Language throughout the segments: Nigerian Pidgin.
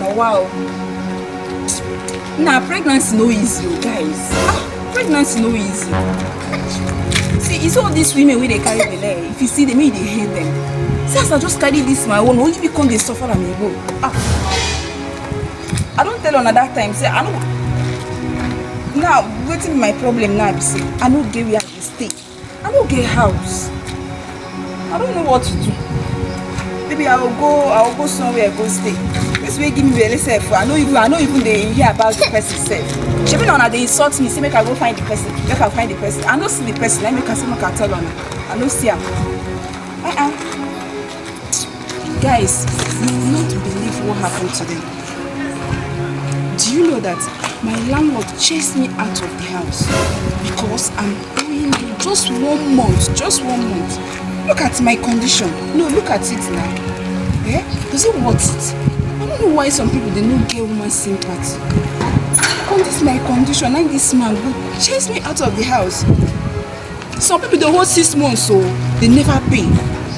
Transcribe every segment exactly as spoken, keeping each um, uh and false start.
Wow. Nah, pregnancy no easy, oh, guys. Ah, pregnancy no easy. See, it's all these women wey dey carry belle. If you see them, you dey hate them. See as I just carry this my own, only me come dey suffer am alone. Ah, I don tell una that time say I no. Now wetin be my problem now be say I no get where I dey stay. I no get house. I don't know what to do. Maybe I will go, I will go somewhere, go stay. This way give me belle sef. I no even, I no even dey hear about the person sef. Shebi na una dey insult me, say make I go find the person, make I find the person. I no see the person, I make I say make I tell una. I no see am. Uh-uh. Guys, you will not believe what happened today. Do you know that my landlord chased me out of the house because I'm owing you just one month, just one month? Look at my condition. No, look at it now. Eh? Does it worth it? I don't know why some people dey no get woman sympathy. Come this my condition, and this man go chase me out of the house. Some people dey hold six months, so they never pay.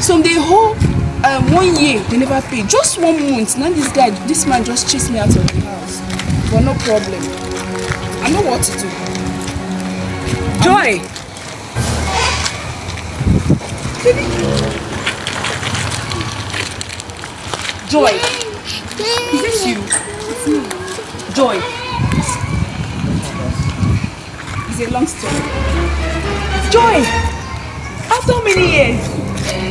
Some dey hold um, one year, they never pay. Just one month, now this guy, this man just chased me out of the house. But no problem. I know what to do. Joy! Joy! Is this you? It's me. Joy! It's a long story. Joy! After how many years?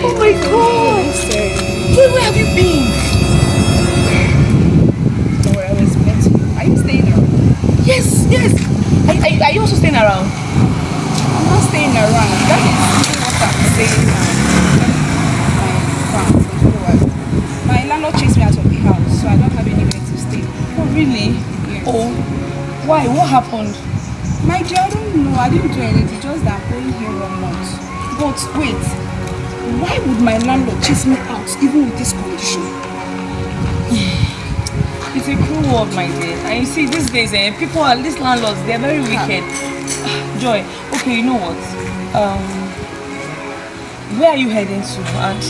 Oh my God! Joy, where have you been? Don't worry, I will explain to you. Are you staying around? Yes, yes. Are, are, are you also staying around? I'm not staying around. That is what I'm saying now. My farm, my landlord chased me out of the house, so I don't have anywhere to stay. Oh, really? Yes. Oh, why? What happened? My dear, I don't know. I didn't do anything. Just that I'm only here one month. But wait, why would my landlord chase me out even with this condition? It's a cruel world, my dear. And you see, these days, eh, people are, these landlords, they're very wicked. Joy, okay, you know what? Um, where are you heading to? And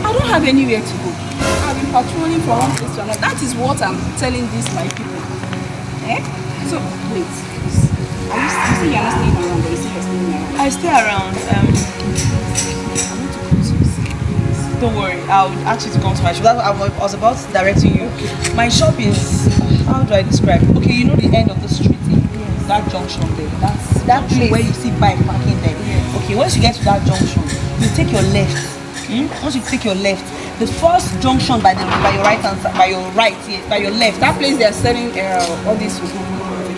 I don't have anywhere to go. I've been patrolling from one place to another. That is what I'm telling these my people. Eh? So, wait, please. Are you, you say you're not staying around, but you say you're staying around. I stay around. Um, I want to come to your side. Don't worry, I'll ask you to come to my shop. That's what I was, I was about directing you. My shop is, how do I describe? Okay, you know the end of the street, eh? Yes. That junction there. That's that place where you see bike parking there. Yes. Okay, once you get to that junction, you take your left. Hmm? Once you take your left, the first junction by the by your right hand side, by your right, yes, by your left. That place they are selling uh, all these.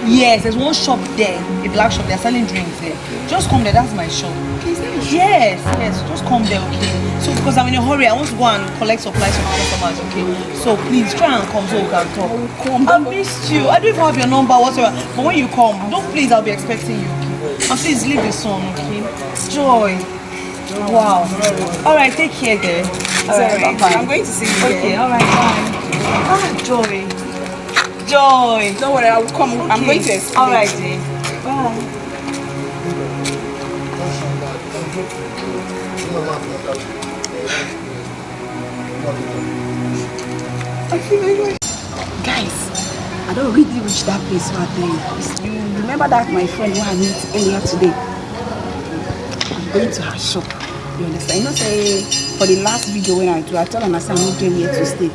Yes, there's one shop there, a black shop. They're selling drinks there. Just come there. That's my shop. Is that your shop? Yes, yes. Just come there, okay? So because I'm in a hurry, I want to go and collect supplies for my customers, okay? So please try and come so we can talk. I will come. I missed you. I don't even have your number whatsoever. But when you come, don't please. I'll be expecting you, okay? And please leave the sun, okay? Joy. Wow. All right, take care there. All right, bye-bye. I'm going to see you there. Okay, all right, bye. Ah, Joy. Joy. Don't worry, I will come. I'm going to explain. All right, dear. Bye. I feel like, guys, I don really reach that place wey I tell you. You remember that my friend wey I meet earlier today? I'm going to her shop. You understand? You know say for the last video wey I do, I tell una say I no get where to stay.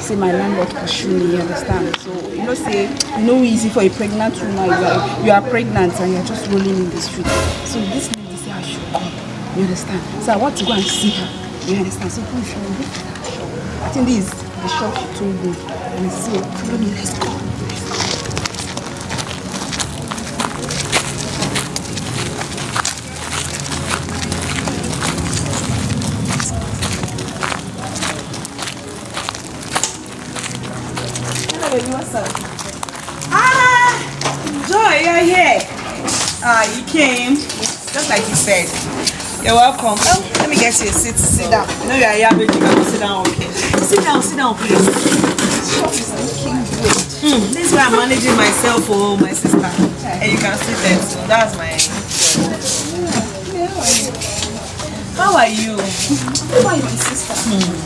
Say my landlord pursue me, you understand? So you know say e no easy for a pregnant woman. You are, you are pregnant and you're just rolling in the street. So this lady say I should come. You understand? So I want to go and see her. You understand? So please, I think this is the shop she told me. And so follow me, let's go. Hello, baby, what's up? Ah, Joy, you're here. Ah, you came. Just like you said. You're welcome. Oh, let me get you a seat. Sit down. You know you're here, baby. You can sit down, okay? Sit down, sit down, please. This shop is looking good. Mm, this is where I'm managing myself, oh, my sister. And you can sit there too. That's my. Yeah, how are you? How are you? How are you, my sister? Hmm.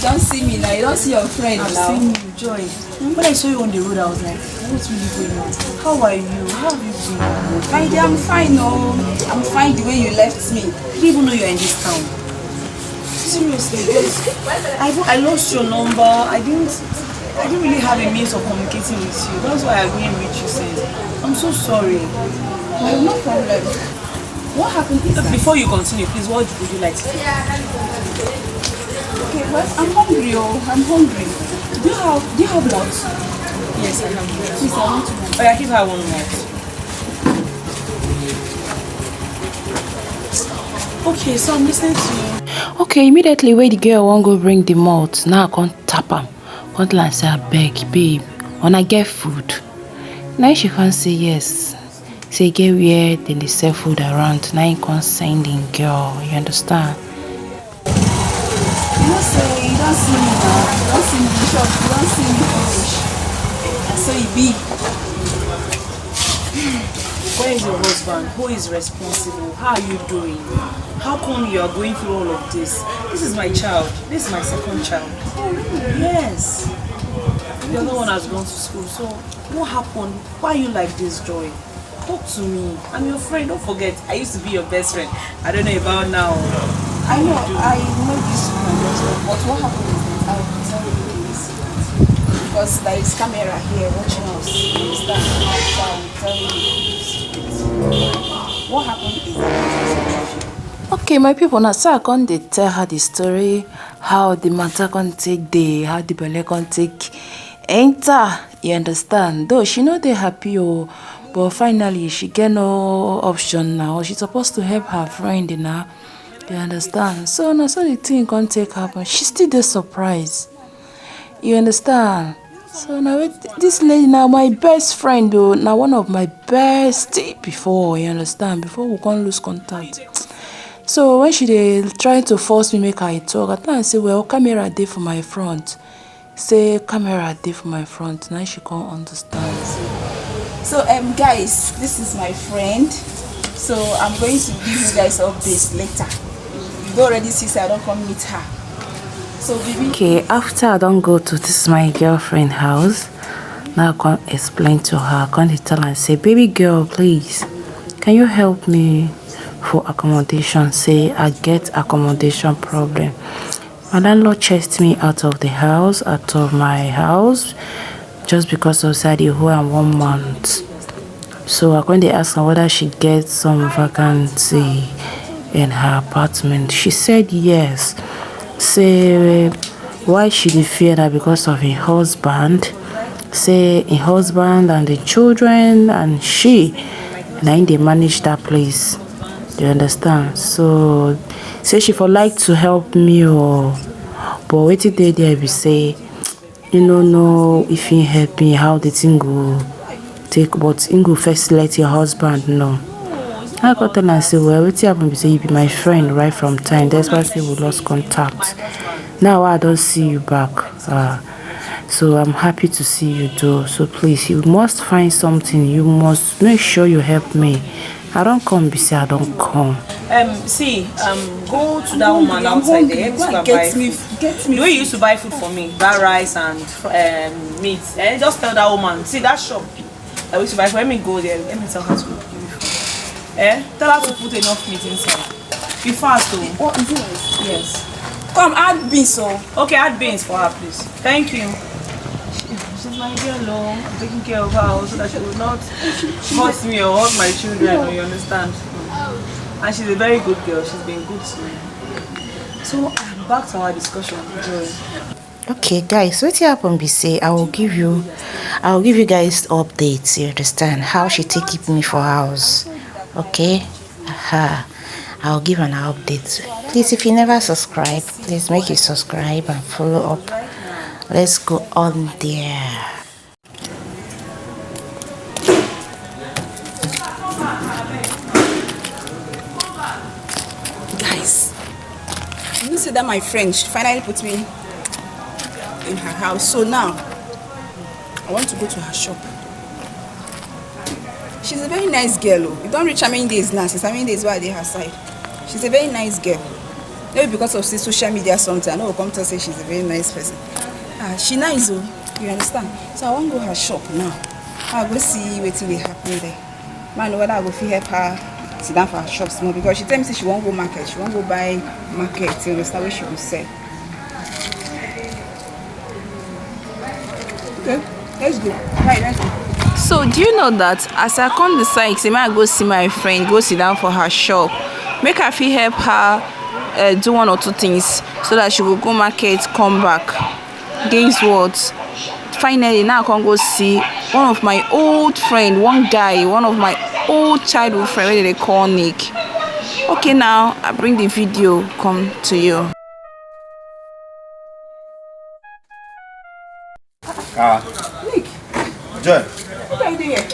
Don't see me now. You don't see your friend I've now. Seen you, Joy. When I saw you on the road, I was like, "What's really going on? How are you? How have you been?" My dear, I'm fine. Oh, I'm fine the way you left me. I didn't even know you're in this town. Seriously, because I, I lost your number. I didn't I didn't really have a means of communicating with you. That's why I didn't reach you since. I'm so sorry. No, no problem. What happened is that... Before you continue, please, what would you like to say? Okay, well, I'm hungry. Oh, I'm hungry. Do you have do you have malt? Yes, I have malt. Please, I want to... Oh, yeah, give her one malt. Okay, so I'm listening to you. Okay, immediately wey the girl wan go bring the malt, now I come tap am. Come tell am say, "Abeg, babe, una get food?" Na she come say yes. Say e get where dem dey sell food around. Na him come send him girl, you understand? You know say you don see me now. You don see me for shop. You don see me finish. Na so e be. Where is your husband? Who is responsible? How are you doing? How come you are going through all of this? This is my child. This is my second child. Oh, really? Yes. The other one has gone to school. So what happened? Why are you like this, Joy? Talk to me. I'm your friend. Don't forget, I used to be your best friend. I don't know about now. I know, I know this is my best friend, but what happened is that I will tell you in this secret. Because there is camera here watching us. You understand? So I will tell you in this secret. What happened is that... Okay, my people, now so I come dey tell her the story, how the matter come take dey, how the belle come take enter. You understand? Though she no dey happy, oh, but finally she get no option now. She supposed to help her friend now. You understand? So na so the thing come take happen. She still dey surprise. You understand? So now this lady now my best friend, oh, now one of my best before. You understand? Before we come lose contact. So when she dey try to force me make I talk, I tell am say, "Well, camera dey for my front." Say camera dey for my front, now she come understand. So, um, guys, this is my friend. So I'm going to give you guys updates later. You don already see say I don come meet her. So, baby. Okay, after I don go to this my girlfriend house, now I come explain to her, come dey tell am say, "Baby girl, please, can you help me for accommodation? Say I get accommodation problem. My landlord chased me out of the house, out of my house, just because of say I dey owe am one month." So I come dey ask her whether she get some vacancy in her apartment. She said yes. Say why she dey fear na because of her husband. Say her husband and the children and she, na im dey manage that place. You understand? So say she for like to help me, oh, but wetin dey there be say you no know if he help me, how the thing go take, but he go first let your husband know. I come tell am say, "Well, wetin happen be say you be my friend right from time, despite say we lost contact. Now I don see you back, uh, so I'm happy to see you though. So please, you must find something. You must make sure you help me. I don come be say I don come." Um, see, um, go to that woman outside there. Help me go and buy food. The way you used to buy food for me, that rice and um, meat. Eh, just tell that woman. See that shop I used to buy for. Let me go there. Let me tell her to give me food. Eh, tell her to put enough meat inside. Be fast, oh. What is it? Yes. Come add beans, oh. Okay, add beans for her, please. Thank you. She's my girl, oh. I'm taking care of her, oh, so that she will not hurt me or hurt my children. Oh, you understand? And she's a very good girl. She's been good to me. So, back to our discussion, Joy. Okay, guys, wetin happen be say I will give you, I will give you guys updates. You understand how she take keep me for house? Okay, aha, I'll give an update. Please, if you never subscribe, please make you subscribe and follow up. Let's go on there. Guys, you know say that my friend, she finally put me in her house. So now I want to go to her shop. She's a very nice girl, oh. You don't reach how many days now, since how many days why I dey her side. She's a very nice girl. Maybe because of say social media something, I no go come talk say she's a very nice person. Ah, she nice o, you understand? So I wan go her shop now. I go see wetin dey happen there. Man, whether I go fit help her sit down for her shop small, because she tell me say she wan go market, she wan go buy market, you understand, wey she go sell. Okay, let's go. Right, let's go. So do you know that as I come decide say make I go see my friend, go sit down for her shop, make I fit help her uh, do one or two things so that she go go market, come back. Guess what? Finally, now I come go see one of my old friend, one guy, one of my old childhood friend wey dem dey call Nick. Okay, now I bring the video come to you. Ah, Nick, Joy, what are you doing here?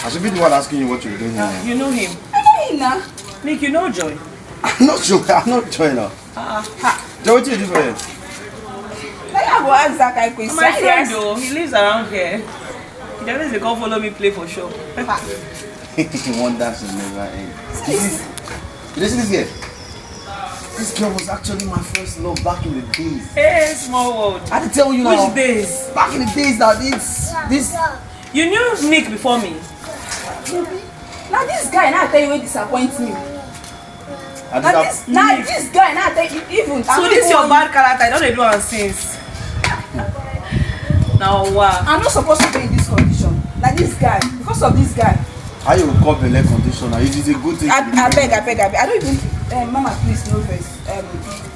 I should be the one asking you what you're doing here. You know him. I know him now. Nick, you know Joy? I'm not Joy. I'm not Joy now. Ah, ha. Joy, what you do for here? Now I go ask that kind question. My Say friend yes. Though, he lives around here. He always dey come follow me play for shop. One dance is never end. You see, you see this girl? This girl was actually my first love back in the days. Hey, small world. I had to tell you now. Which days? Back in the days that it's this. You knew Nick before me. Now this guy now tell you wey disappoint me. I Now did this, now this guy now tell you even. So this your bad character, I don't dey do am since. Now wow. I'm not supposed to be in this condition. Like this guy, because of this guy. How you call belle condition? Now it is a good thing. I, I beg, I beg, I beg. I don't even. Um, Mama, please no vex. Um,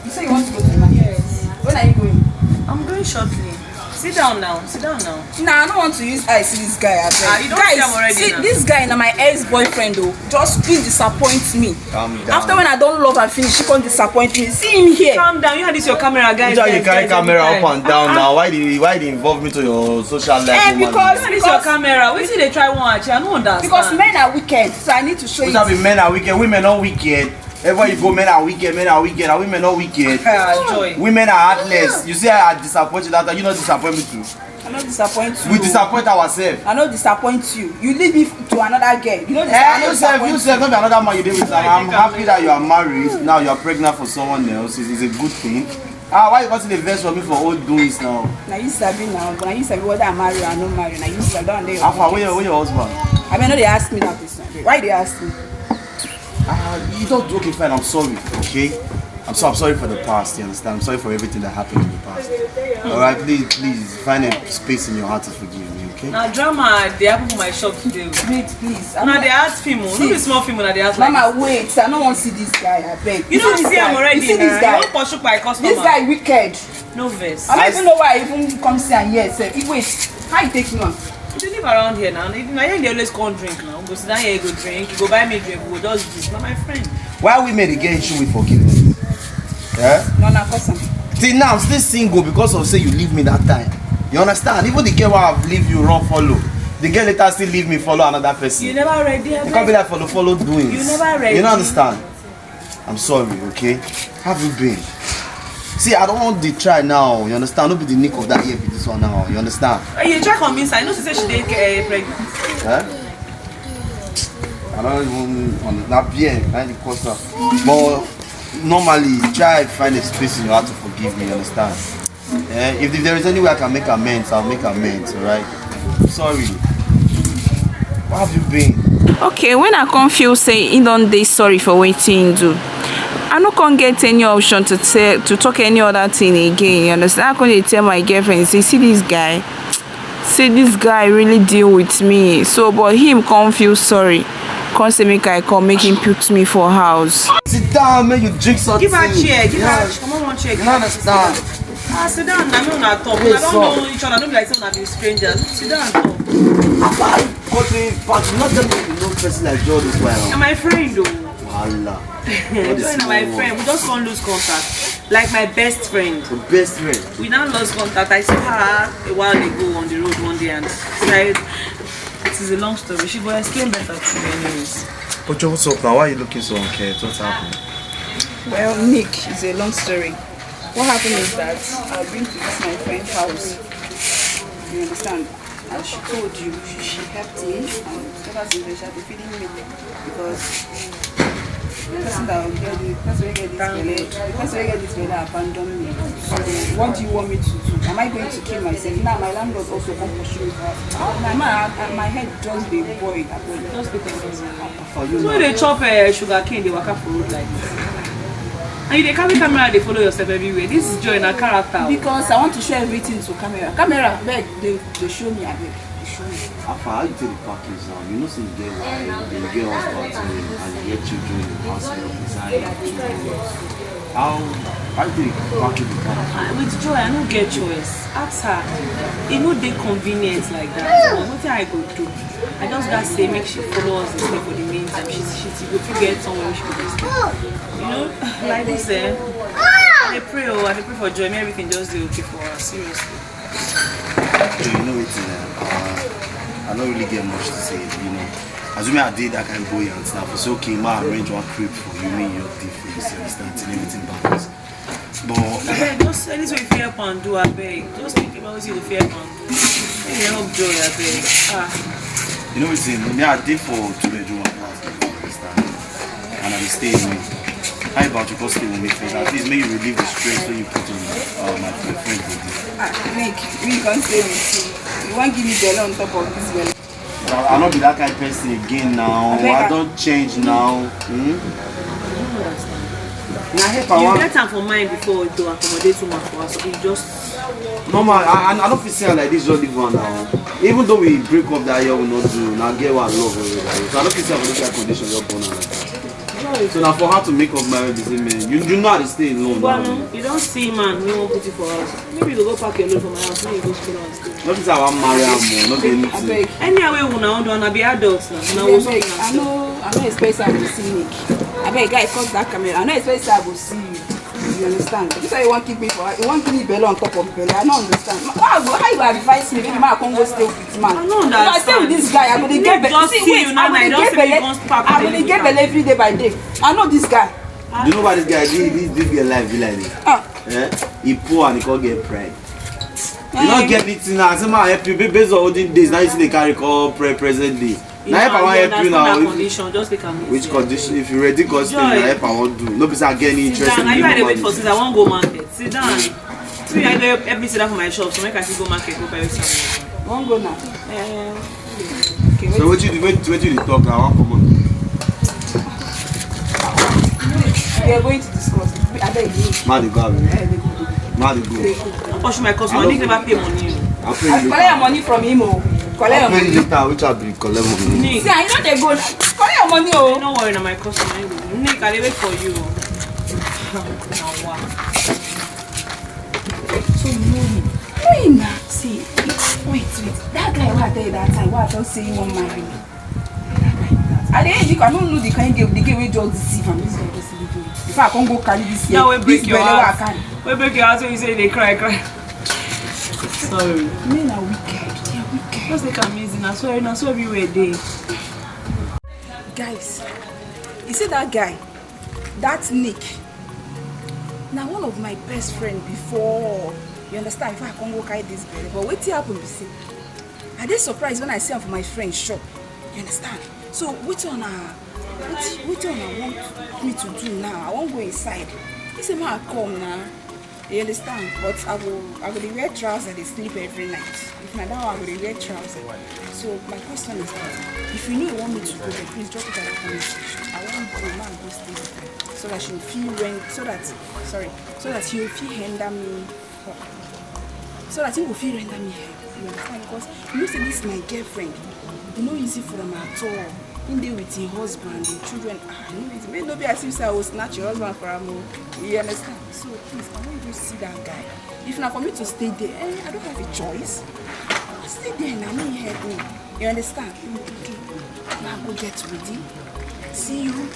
you say you want to go to the market. Yes. When are you going? I'm going shortly. Sit down now. Sit down now. Nah, I don't want to use eye see this guy. I beg. Ah, you don't Guys, see am already see now. This guy na my ex-boyfriend though. Just he disappoints me. Calm down. After when I don't love and finish, he can't disappoint me. See him here. Calm down. You and this your camera, guys. Which are you guys, carry guys, camera guys. Up and down now? Why did why did involve me to your social life? Eh, Normally? because- This your camera. Wetin dey try wan achieve? I no understand. Because men are wicked, so I need to show Which you. have been men are wicked, women not wicked. Everywhere you go, men are wicked, men are wicked, and women not wicked. Ah, Joy. Women are heartless. You see, I disappoint you that time. You not disappoint me too. I no disappoint you. We disappoint ourselves. I no disappoint you. You leave me to another girl. You know this. Eh, I no yourself, disappoint yourself, not be another man you did with. I'm happy that you are married. Now you are pregnant for someone else. It's, it's a good thing. Ah, why you got to the verse for me for old doings now? Now you sabi now, but now you sabi whether I marry or I no marry. Now you sabi down there. How far? Where your, where your husband? I mean, no, they ask me that question. Why they ask me? Ah, you don't do. Okay, fine. I'm sorry. Okay, I'm so I'm sorry for the past. You understand? I'm sorry for everything that happened in the past. All right, please, please find a space in your heart to forgive me. Okay? Na drama dey happen for my shop today. Wait, please. Una dey act film o. No be small film una dey act like Mama, wait. I don't want to see this guy. I beg. You don't see am already You see this na. Guy? You wan pursue my customer. This guy wicked. No vex. I don't even know why I even come see am here. Sef. He wait. How you take me on? You dey live around here now. Na here you dey always come drink now. You go sit down here, you go drink. You go buy me drink. We go just gist. Na my friend. Why we made a get issue with forgiveness? Yeah. No, na cousin. Till now, I'm still single because of say you leave me that time. You understand? Even the girl where I've leave you, run follow. The girl later still leave me, follow another person. You never ready. It can't be like follow follow doings. You never ready. You don't understand? I'm sorry, okay? How have you been? See, I don't want the try now. You understand? Don't be the nick of that year with this one now. You understand? Uh, you try convince her. You know she say she dey uh, pregnant. Huh? I don't even understand. That beer, I the cost up. But normally, try find a space in your heart to forgive me. You understand? Eh, if, if there is any way I can make amends, I'll make amends, alright? Sorry. Where have you been? Okay, when I come feel say he don't dey sorry for wetin he do, I no come get any option to tell to talk any other thing again. You understand? I come dey tell my girlfriend say, see this guy, say this guy really deal with me. So, but him come feel sorry, come say make I come make him put me for house. Sit down, man. You drink something. Give her chair. Give her. Yes. Come on, one chair. You don't understand. Ah, sit down. I mean, una talk. Hey, I don't son. Know each other. Don't be like say una be strangers. Sit down. Talk. After I got me back, you not tell me you know person like Joe this while. Na my friend o. Voila. Joy na my friend. We just come lose contact. Like my best friend. The best friend. We now lost contact. I saw her a while ago on the road one day, and she said, it is a long story. She go explain better to me, anyways. Ocho, what's up now? Why are you looking so unkempt? What's happening? Well, Nick, it's a long story. What happened is that I've been to this my friend's house. You understand? As she told you, she, she helped me, and ever since then, she has been feeding me because Person that will get the person wey get this belle, the person wey get this belle abandon me. So what do you want me to do? Am I going to kill myself? Now my landlord also come pursue me for house. Now my, my head just dey boil. Abeg. Just take am easy. For you No now. Dey chop uh, sugar cane dey waka for road like this. And you dey carry camera dey follow yourself everywhere. This joy na character. O. Because I want to show everything to camera. Camera, beg, dey dey show me abeg. Dey show me. Afa, how you take the package now? You know say you get wife, you get husband too, and you get children in the house, you know, beside your two boys. How how you take the package the kind of Ah, with joy, I no get choice. Ask her. E no dey convenient like that. But wetin I go do? I just gats say make she follow us dey stay for the meantime. She she she go fit get somewhere wey she go dey stay. You know, like this eh. I dey pray oh, I dey pray for joy. Make everything just dey okay for us. Seriously. So you know wetin eh, uh, I no really get much to say, you know. Assuming I did that kind of buoyant now, for so okay, ma arrange one crib for you, me your difference, you understand, till everything balance. But Abeg, just anything you fit help am do, abeg. Just think about wetin you go fit help am do. Make you help joy, abeg. Ah. You know wetin, me I dey for two bedroom apartment, you understand, and I dey stay with me. How about you come stay with me first? At least make you relieve the stress wey you put on uh, my friend body. Ah, Nick, we can stay with you. You wan give me belle on top of this belle? I, I no be that kind person again now. Abeg, I I don change now. Hmm? Na help I You wan. Get am for mind before to accommodate woman for house. You just Normal, I, I, I no fit see am like this, just leave one now. Even though we break up that year, we no do. Na get one love, we, we, so I no fit see am for this kind of condition, just born am like that. So na for her to make up my way, be say, man, you, you know how to stay alone now. Well, you don't see man, we won't put you for house. Maybe you go pack your load for my house, maybe you go school and stay. No be say I wan marry am o, no be anything. Abeg. Anyhow wey una wan do, una be adults now. Una go Abeg, I no, I no expect am to see Nick. Abeg, guy, cut that camera. I no expect say I go see you. You understand? This why you wan keep me for? You wan give me belle on top of belle? I no understand. Ma- How I go? How you go advise me? Maybe ma come go stay with man. I no If I stay with understand. This guy, I go dey Nick get belle. Just See, see wait, you now, I go na dey you don get see me belle. Come pack I go dey belle get with belle am. Every day by day. I know this guy. You know why this guy, this, this, this girl life be like this? Ah, Eh? He poor and he can't get pride. You eh. Don't get anything now. I say, man, help you. Ba- Based on olden days, now you see the carry call pre- present day. Now, if I want help you now, if, Condition, just take am easy. Which condition? If you ready, cause thing, Joy. Now help I want do. No be say I get any Sit interest down. In Now you you are the wait normally. For since I wan go market. Sit down. See, I go help me sit down for my shop, so make I fit go market, go buy something. Wan go now. Eh, okay, So wait. What you do? Wait, what you dey talk? I want come on. We are going to discuss. Abeg, you. Ma dey go, abi? Eh, dey go, dey go. Ma dey go. Dey go. Don't push my customer. I Nick don't never pay money. I pay I you collect your later. Money from him o. Collect I your pay money. You later. Which I be collect money? Nick. See, I know they go. Collect your money o. Don't worry, na my customer. Nick, I dey wait for you. Na wa. So you know me. No, him na. See, wait, wait. That guy wey I tell you that time, wey I tell say he wan marry me. I dey age, I don't know the kind girl, the girl wey just deceive am. This girl just deceive me. If I come go carry this year, Now we break this your belle wey I heart. Carry. We break your heart when you say they cry, cry. Sorry. Men are wicked. They are wicked. Just take am easy. Na so, na so everywhere dey. Guys, you see that guy, that Nick. Now one of my best friend before. You understand? If I come go carry this belle, but wetin happen be say, I dey surprised when I see am for my friend shop. You understand? So wetin una wetin wetin una want me to do now? I wan go inside. He say ma come na. You understand? But I go I go dey wear trouser dey sleep every night. If na that one I go dey wear trouser. So my question is that if you know you want me to go there, please drop it at the comment section. I wan go ma go stay with her so that she will feel rent so that sorry so that she will feel hinder me so that he go fit render me help. You understand? Because you know say this my girlfriend, e no easy for am at all. He dey with him husband, him children. Ah, no easy. Make no be as if say I will snatch your husband for am o. You understand? So please, I wan go see that guy. If na for me to stay there, eh, I don't have a choice. Stay there na me help me. You understand? Okay. Now go get ready. See you.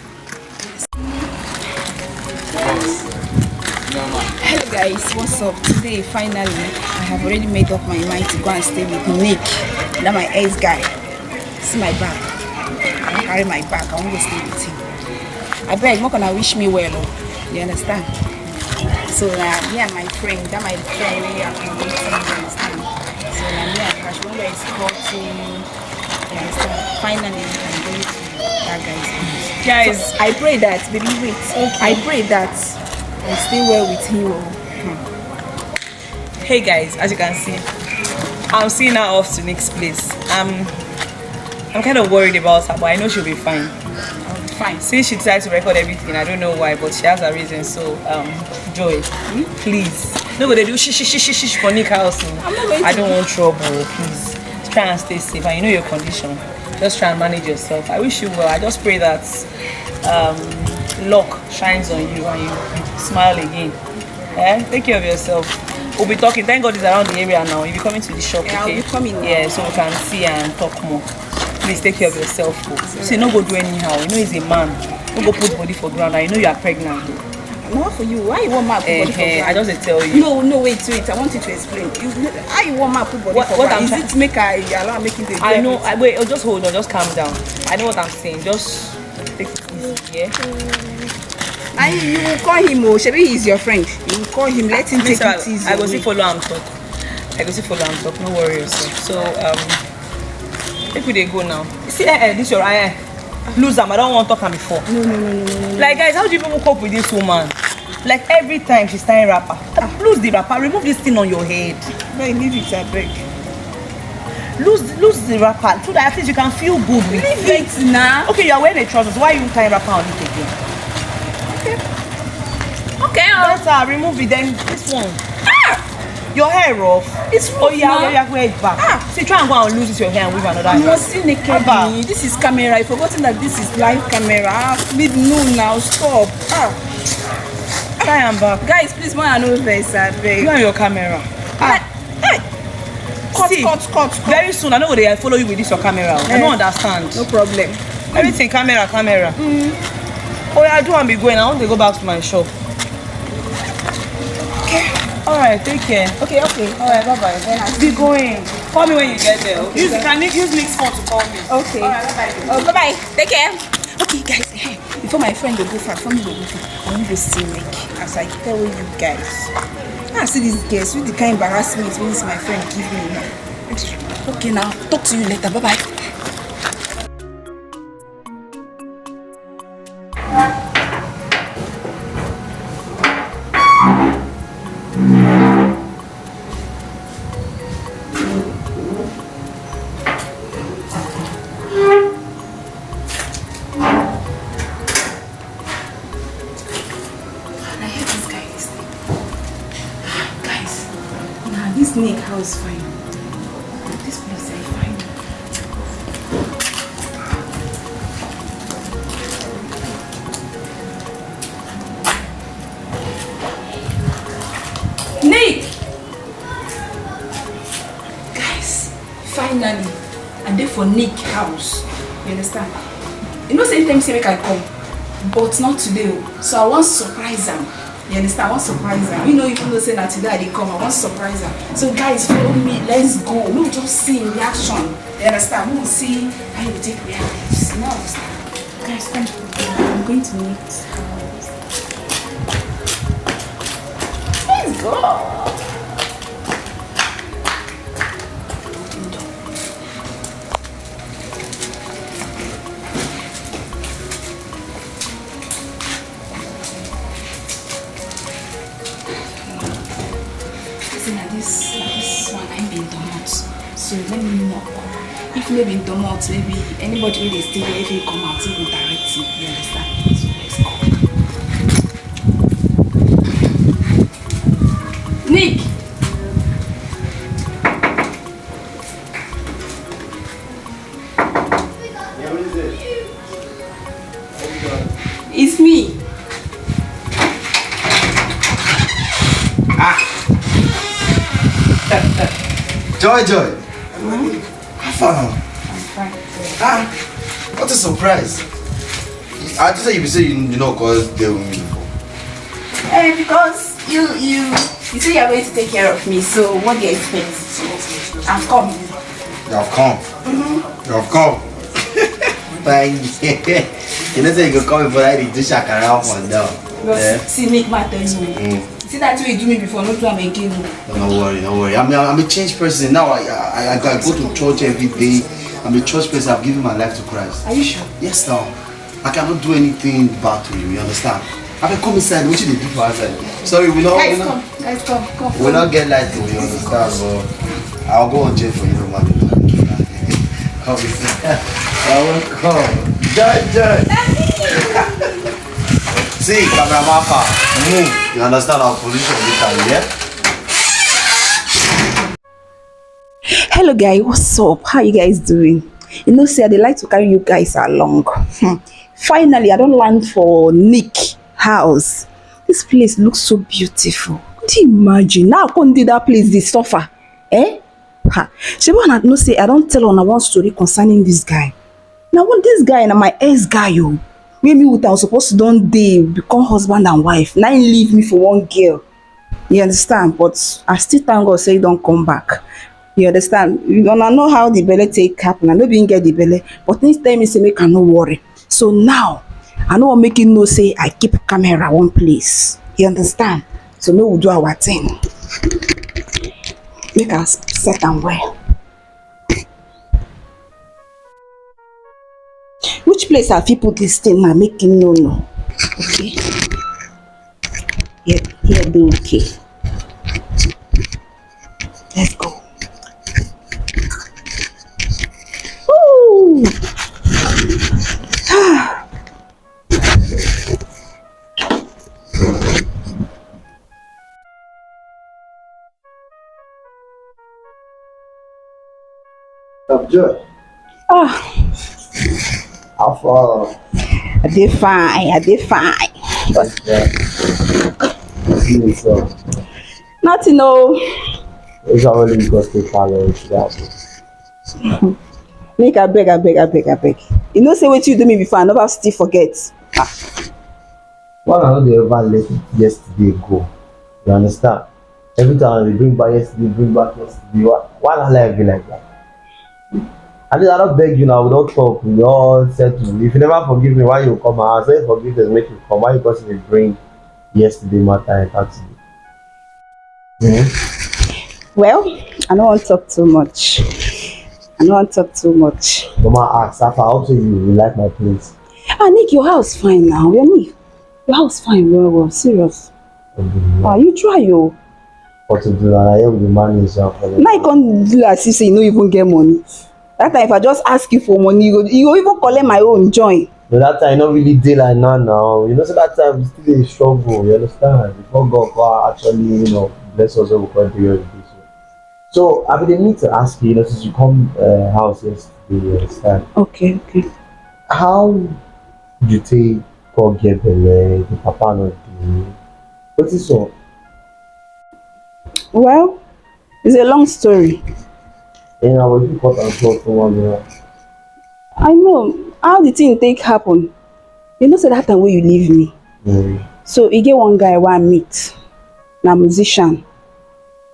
Hello guys, what's up? Today finally I have already made up my mind to go and stay with Nick. That my ex guy. See my bag. I wan carry my bag. I wan go stay with him. I beg, make una wish me well. Oh. You understand? So uh, me and my friend, that my friend, we are committing. You understand? So uh, me and Cash, we were escorting. You understand? Finally, I'm going to that guy's house. Guys, I pray that, baby, wait. I pray that I stay well with him. Oh. Hey guys, as you can see, I'm seeing her off to Nick's place. Um, I'm kind of worried about her, but I know she'll be fine. Fine. Since she decided to record everything, I don't know why, but she has a reason. So, um, Joy, please, no go dey do shish shish shish shish for Nick house. Oh. I don't want trouble. Please try and stay safe, and you know your condition. Just try and manage yourself. I wish you well. I just pray that um, luck shines on you and you smile again. Eh? Take care of yourself. We'll be talking. Thank God it's around the area now. You'll be coming to the shop. Yeah, I'll be coming now. Yeah, so we can see and talk more. Please take care of yourself. Oh. See, no go do anyhow. You know he's a man. No go put body for ground. And you know you are pregnant. Oh. Not for you. Why you want man put body for ground? Eh, eh, I just dey tell you. No, no, wait, wait. I want you to explain. You, how you want man put body for ground? What I'm trying. Is it make I allow make you dey do everything? I know. I, wait, oh, just hold on. Just calm down. I know what I'm saying. Just take it easy, yeah? And you will call him, oh, shebi he's your friend. You will call him, let him take it easy. I go still follow am talk. I go still follow am talk. No worry yourself. So, um, if we dey go now. See, eh, eh, this your, eh, eh. Lose am. I don't want to talk am before. No, no, no, no, no, no. Like, guys, how do you people cope with this woman? Like, every time she's tying wrapper. Lose the wrapper. Remove this thing on your head. No, leave it, I beg. Lose, lose the wrapper so that at least you can feel good with it. Leave it now. Okay, you are wearing a trousers. Why are you tying wrapper on it again? Okay. Okay. Uh, better remove it. Then this one. Ah! Your hair rough. It's rough. Oh yeah, yeah, yeah, wear it back. Ah! See, try and go and lose this your hair and weave another hair. You must see naked me. This is camera. You forgotten that this is live camera. Ah, leave, no now. Stop. Ah. Tie am back. Guys, please, man, I know this, I beg. You and your camera. Ah. Hey! Cut, see, cut, cut, cut. Very soon, I know they follow you with this your camera. I don't understand. No problem. Everything camera, camera. Mm. Oh yeah, I do and be going. I want to go back to my shop. Okay. All right, take care. Okay, okay. All right, bye bye. Be going. Call me when you get there. Okay. Use, can you use Nick's phone to call me? Okay. All right, bye bye. Oh, bye bye. Take care. Okay, guys. Hey, before my friend go go far, before me go go far, I wan go see Nick. As I tell you guys, I see these girls with the kind embarrassment wey this my friend give me now. Okay, now talk to you later. Bye bye. I hate this guy yesterday. Guys, now this Nick house fine. This place is fine. Nick! Guys, finally, I dey for Nick house. You understand? You know, same time say make I come, but not today. Oh. So I want surprise am. You understand? I want surprise am. You know, even though say na today I dey come, I want surprise am. So guys, follow me. Let's go. No, just see in reaction. You understand? We will see how you take react. You know, understand? Guys, come. I'm going to meet house. Let's go. See, na this, na this one na him bin domot. So let me knock. If no bin domot, maybe anybody wey dey stay there, if he come out, he go direct me. You understand? So let's go. Nick! It's me. Ah. Joy, Joy. How far now? I'm fine. Ah, what a surprise. I just said you be say you, you know, cause they will meet before. Eh, because you, you, you say you're going to take care of me, so what do you expect? I've come. You have come. Mm-hmm. You have come. Thank you. You know say you go come before I do shakara up and down. No, eh? See, make my tell you. Mm. See that way you do me before, not do am again. No, no worry, no worry. I'm, I'm a changed person now. I, I, I, I go to church every day. I'm a church person. I've given my life to Christ. Are you sure? Yes, now. I cannot do anything bad to you, you understand? I can come inside, what you dey do for outside? Sorry, we don't. Guys, we don't, come. Guys, come, come, we come. Don't get light, you understand? So I'll go on jail for you, no matter. Come inside. I will come. Joy, joy. See, cameraman, move. You understand our position, this time, yeah? Hello guys, what's up? How you guys doing? You know say I dey like to carry you guys along. Hmm. Finally, I don land for Nick house. This place looks so beautiful. Could you imagine? Now I come dey that place dey suffer. Eh? Ha. Shebi una know say I don tell una one story concerning this guy. Na one, this guy na my ex guy o. Wey me with am suppose to don dey become husband and wife. Na him leave me for one girl. You understand? But I still thank God say he don come back. You understand? Una know how the belle take happen. I no be him get the belle, but him tell me say make I no worry. So now, I no wan make him know say I keep camera one place. You understand? So make we do our thing. Make I s-, set am well. Which place I fit put this thing now? Make him no know. Okay. Here, here do okay. Let's go. Ooh. Ah. Abdul. Ah. How far? I dey fine, I dey fine. But yeah. What's up? Nothing, no. It's already because they follow each other. Make I beg, I beg, I beg, I beg. You know, say what you do me before, I never still forget. Ah. Why I no dey ever let yesterday go? You understand? Every time they bring back yesterday, bring back yesterday. Why, why na life be like that? At least I don beg you now, we don talk, we don settle. If you never forgive me, why you come? I say forgive them, make you come. Why you come still dey bring yesterday matter and talk to me? Hmm? Well, I no wan talk too much. I no wan talk too much. Mama ask, Alpha, I hope say you, you like my place. Ah, Nick, your house fine now. Your Nick, your house fine well well. Serious. Ah, you try o. But to do that, I will be managed and for Now you come do like you say you no even get money. That time if I just ask you for money, you go, you go even collect my own join. But that time, not really dey like now now. You know, so that time we still dey struggle. You understand? Before God come actually, you know, bless us, we come do everything. So, so I been need to ask you, you know, since you come uh, house yesterday, you understand? Okay, okay. How you take call get belle, the papa not dey. What is up? Well, it's a long story. And I will be cut and short for one year. I know how the thing take happen. You know, say that time when you leave me. Mm. So you get one guy where I meet, na musician.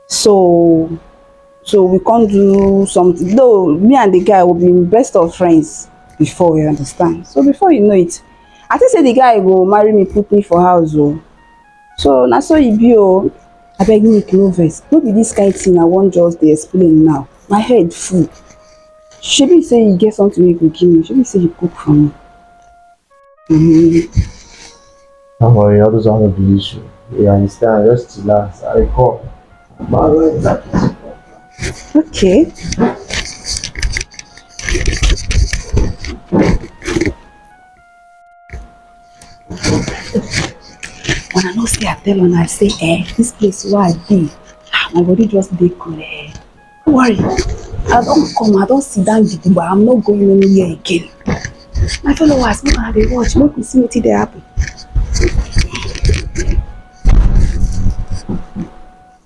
So, so we can't do something. Though me and the guy will be best of friends before, you understand. So before you know it, I think say the guy go marry me, put me for house o. So na so e be o. Abeg, Nick, no vex. No be this kind thing I wan just dey explain now. My head full. Shebi say you get something you go give me. Shebi say you cook for me. Mm-hmm. Don't worry, all those are not the issue. You understand? Just relax. I call. Okay. When I know say I tell una say, eh, this place where I dey, ah, my body just dey cool, eh. No worry. I don come, I don sit down gidigba, I'm not going anywhere again. My followers, make una dey watch, make we see wetin dey happen.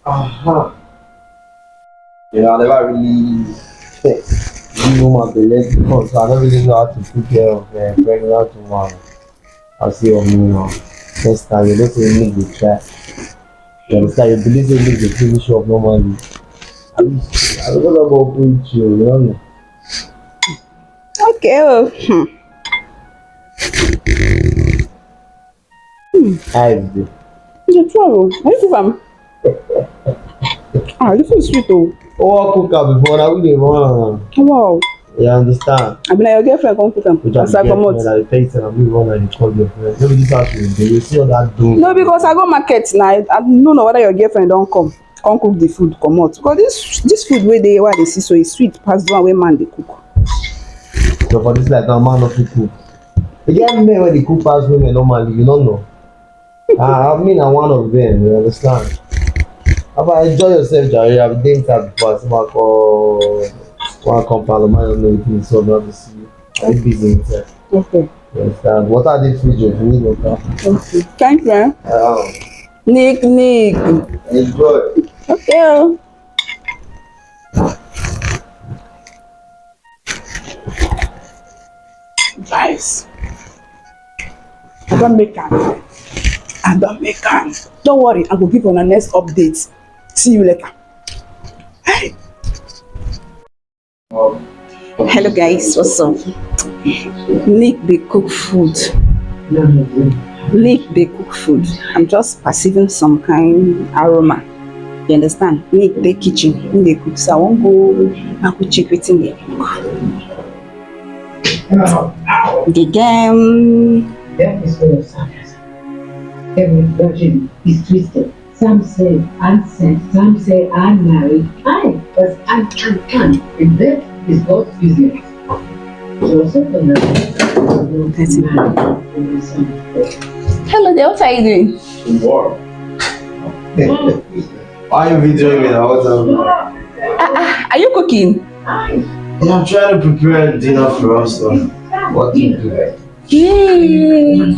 Aha. You know, I never really give woman belle before, so I don't really know how to take care of a pregnant woman. I see your me now. Next time, you don't say make the try. You understand? You believe say make the finish up normally. I mean, I don't know about with you, you know. Okay. Oh. Hmm. How is it? You dey try o. Are you cook am? Ah, this is sweet o. Oh, I cook am before. Now we dey run. Wow. You understand? I mean, your girlfriend come put am. Which as I comot. I tell you, say na me run and call your friend. No be this house you dey. You see all that doom. No, because I go market now. I, I don't know whether your girlfriend don come, come cook the food comot. Because this this food wey dey wey I dey see so e sweet pass the one wey man dey cook. So for this life now, man no fit cook. E get men wey dey cook pass women normally, you no know. Ah, I mean, I'm one of them, you understand? Papa, enjoy yourself, Jerry. I've been there before. I see my call, one compound, I don't know if you saw, not to see you. I'm busy inside. Okay. You understand? What are they fridge? You need water. Okay. Thank you, eh? Um, Nick, Nick. Enjoy. Okay. Oh. Guys, I don make am. I don make am. Don't worry, I go give una next update. See you later. Hey. Hello guys, what's up? Nick dey cook food. Nick dey cook food. I'm just perceiving some kind aroma. You understand? Nick dey kitchen, he dey cook. So I wan go, I go check wetin dey cook. The game. That is full of sadness. Every virgin is twisted. Some say unsent, some say unmarried. Aye, but I can can. The death is God's business. Joseph and the That's it. Hello there, what are you doing? Warm. Why are you videoing me now? What's up? Ah, ah, are you cooking? Yeah, I'm trying to prepare dinner for us. So. What to do? Mm.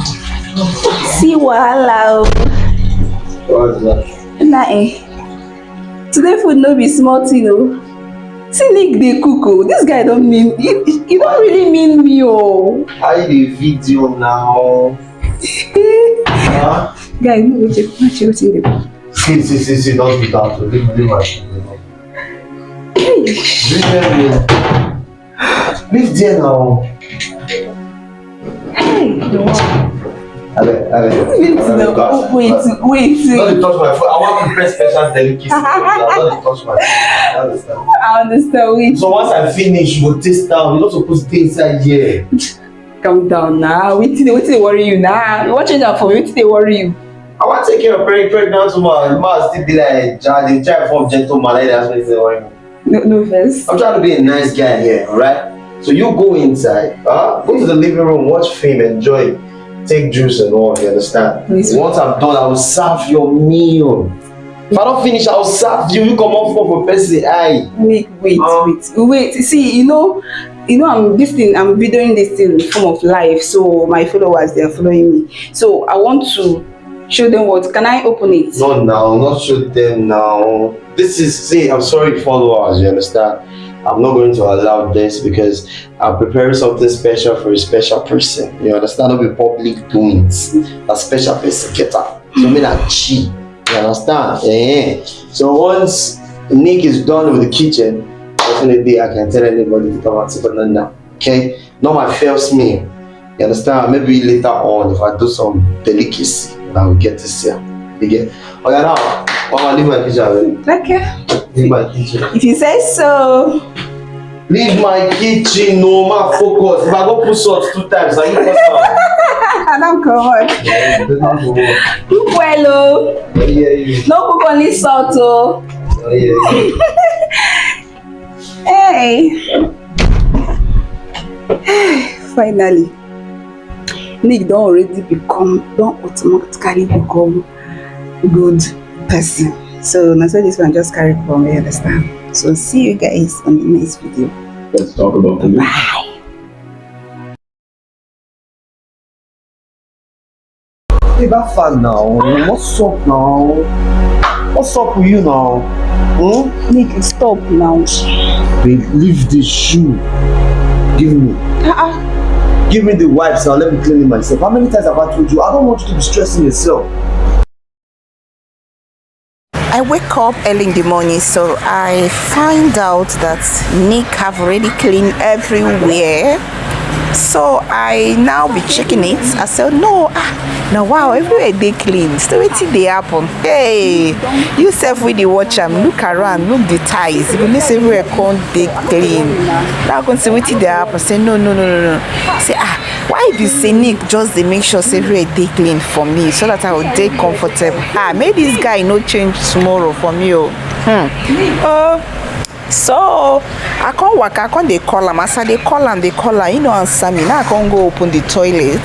See wahala o. What's that? Na eh. Today food no be small thing o. See Nick dey cook o. This guy don mean, he, he don really mean me o. How you dey video now? Huh? Guy, no go check, no check wetin dey. See, see, see, see, don't do that. Leave, leave my food. Hey. Leave there now. Hey, the one. Abeg, abeg. Wait, abeg, no. Wait, wait. No dey touch my food. I want to press special delicacy. No dey touch my food. You understand? I understand. Wait. So once I finish, you go taste am. You no suppose stay inside here. Calm down now. Wetin dey, wetin dey worry you now? You wan change am for me? Wetin dey worry you? I wan take care of preg-, pregnant woman. The man still be like, ja, the child form gentleman. Like that's what dey worry me. No, no vex. I'm trying to be a nice guy here, alright? So you go inside, huh? Go to the living room, watch film, enjoy, take juice and all. You understand? Please. Once I'm done, I will serve your meal. If I don't finish, I'll serve you. You come off for person. Aye. Wait, wait, uh, wait, wait. See, you know, you know, I'm this thing. I'm videoing this thing in form of live, so my followers, they are following me. So I want to show them what? Can I open it? No, now, not show them now. This is, see, I'm sorry, followers. You understand? I'm not going to allow this because I'm preparing something special for a special person. You understand? Not be public doings. A special person get up. So me na chi. You understand? Eh. So once Nick is done with the kitchen, definitely I can tell anybody to come and sit, but not now. Okay? Not my first meal. You understand? Maybe later on, if I do some delicacy, I will get to see her. You get? Okay, now, Mama, leave my kitchen, abeg. Okay. Leave my kitchen. If you say so. Leave my kitchen, no, ma, focus. If I go put salt two times, I you first time. I don't come on. Yeah, you better go work. Cook well o. Oh, yeah, yeah. No cook only salt o. Oh, yeah, yeah. Hey. Finally, Nick don already become, don automatically become good person. So na so this one just carry come, you understand? So see you guys on the next video. Let's talk about the Bye. Hey, that fan now. What's up now? What's up with you now? Hmm? Nick, stop now. Babe, leave the shoe. Give me. Uh-uh. Give me the wipes now. Let me clean it myself. How many times have I told you? I don't want you to be stressing yourself. I wake up early in the morning, so I find out that Nick have already cleaned everywhere. So I now be checking it. I said, "No, ah, now wow, everywhere dey clean. So wetin dey happen? Hey, you sef wey dey watch am, look around, look the tiles. You go know say everywhere come dey clean." Now I come say wetin dey happen. Say, "No, no, no, no, no." Say, "Ah, why be say Nick just dey make sure say everywhere dey clean for me so that I go dey comfortable? Ah, make this guy no change tomorrow for me o." Hmm. Oh, so I come waka, I come dey call am. As I dey call am, dey call am, he no answer me. Now I come go open the toilet,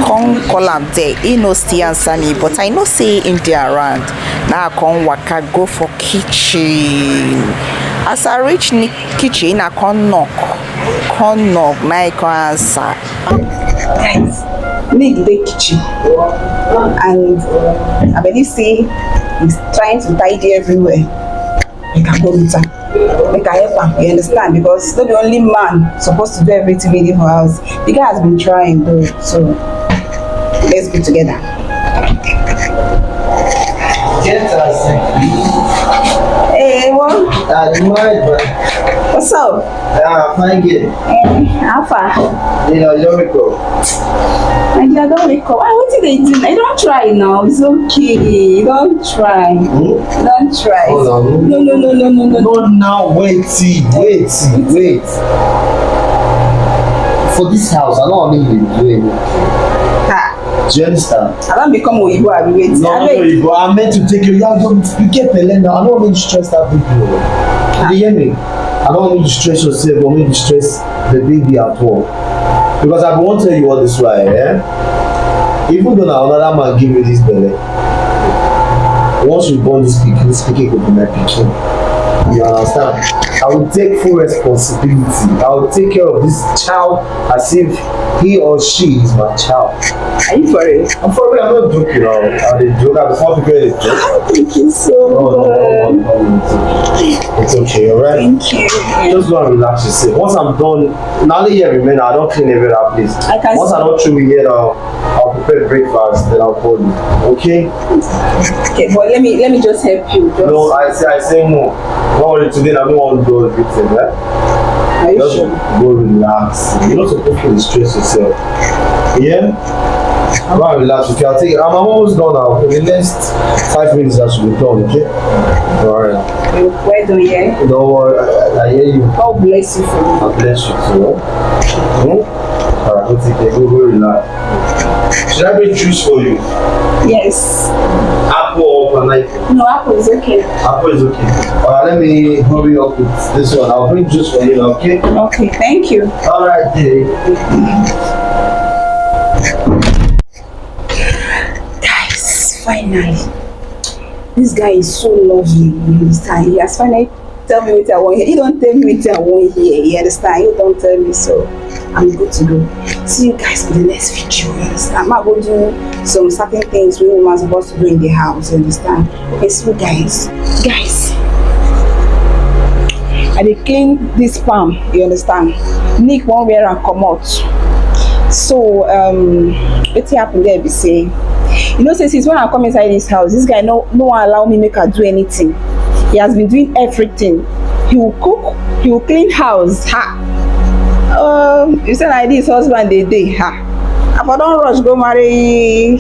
come call am there, he no still answer me. But I know say him dey around. Now I come waka go for kitchen. As I reach ni- kitchen, I come knock, come knock. Now he come answer. Guys, Nick dey kitchen, and I believe say he's trying to tidy everywhere. Make I go meet am. Make I help am. You understand? Because no be only man supposed to do everything wey dey for house. The guy has been trying though, so let's be together. Get us. Hey, what? Ah, the married, but what's up? Ah, fine girl. Eh, how far? You know, you don't wake up. My dear, don't wake up. Ah, wetin dey do? I don try now. It's okay. You don try. Hmm? You don try. Hold on. No, no, no, no, no, no. No, now wait, wait, wait. For this house, I don't want you to do anything. Ha. Do you understand? I don become Oyibo, abi wait. No, no, no, Oyibo. I meant to take you. You, have, you get belle now. I don't want you to stress that big girl. You hear me? I don't want you to stress yourself or make you stress the baby at all. Because I won't tell you all this why, eh? Even though now another man give you this belle, once you born this pikin, this pikin go be my pikin. You understand? I will take full responsibility. I will take care of this child as if he or she is my child. Are you for real? I'm for real. I'm not joking. I, I dey joke. I before people dey joke. Thank you so much. No, no, no, no, no, no, it's okay. It's okay, alright? Thank you. Just go and relax yourself. Once I'm done, now only here remain. I don't clean every other place. I can. Once I don't chew here now, I'll prepare breakfast. Then I'll call you. Okay? Okay, but let me let me just help you. Just... No, I say I say no. Don't worry today. I don't want to do everything. Eh? Are you just sure? Go relax. You're not supposed to stress yourself. Yeah? Go and relax. Okay, I'll take it. I'm almost done now. For the next five minutes, I should be done. Okay? All right. Well done, yeah. Don't worry. I, I, I hear you. God bless you for me. God bless you too. Hmm? All right. Go take it. Go, go relax. Should I bring juice for you? Yes. Apple or pineapple? No, apple is okay. Apple is okay. All right, let me hurry up with this one. I'll bring juice for you now, okay? Okay, thank you. All right, dear. Guys, finally. This guy is so lovely, you understand? He has finally tell me wetin I wan hear. He don tell me wetin I wan hear. You understand? He don tell me, so I'm good to go. See you guys in the next video. You understand? I'm go do some certain things wey woman suppose to do in the house. You understand? Okay, see you guys. Guys, I dey clean this palm. You understand? Nick wan wear am comot. So um, wetin happen there be say, you know say since when I come inside this house, this guy no no wan allow me make I do anything. He has been doing everything. He will cook, he will clean house. Ha! Um, you say like this husband dey dey. Ha! I for don rush go marry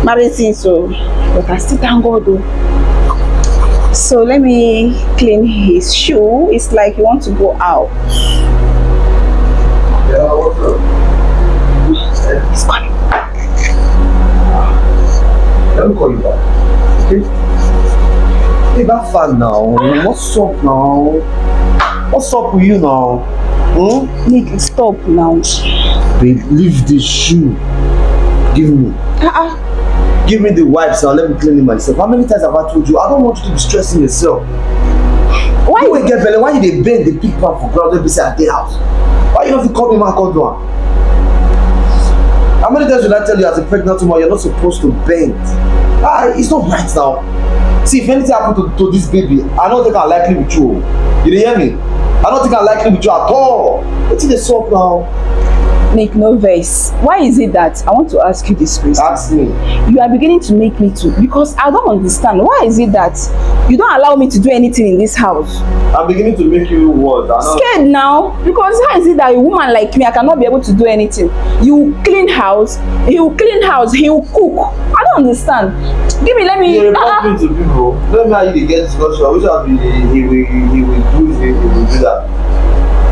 marry since o, but I still thank God o. So let me clean his shoe. It's like you want to go out. Yeah, what's up? He's coming. Let me call you back. Okay? Hey, that fan now. What's up now? What's up with you now? Hmm? Nick, stop now. Babe, leave the shoe. Give me. Uh-uh. Give me the wipes and let me clean it myself. How many times have I told you? I don't want you to be stressing yourself. Why you get belle? Why you dey bend the big palm for ground? Let me say at the house. Why you don't call me man call down? How many times did I tell you as a pregnant woman you're not supposed to bend? Ah, it's not right now. See, if anything happened to, to this baby, I don't think I'm likely with you. You dey hear me? I don't think I'm likely with you at all. Wetin dey sup now? Nick, no vex. Why is it that, I want to ask you this question. Ask me. You are beginning to make me to, because I don't understand. Why is it that you don't allow me to do anything in this house? I'm beginning to make you what? I'm not scared now, because how is it that a woman like me, I cannot be able to do anything? You clean house, he will clean house, he will cook. I don't understand. Give me, let me. You report me to people. Let me how you dey get discussion. Which one be he will, he will do this, he will do that.